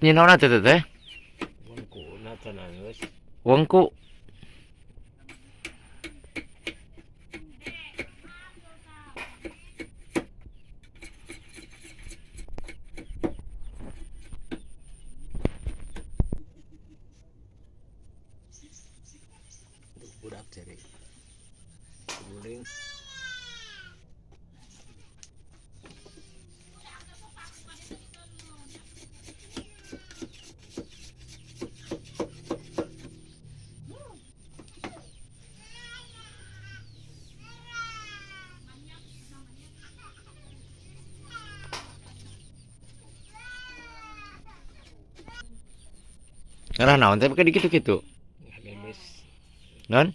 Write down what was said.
Nyieun naon teh teh? Wengku tenan wis. Wengku. Budak cari. Guling. Ngarah naon teh pakai dikitu-kitu? Ngalimis. Non?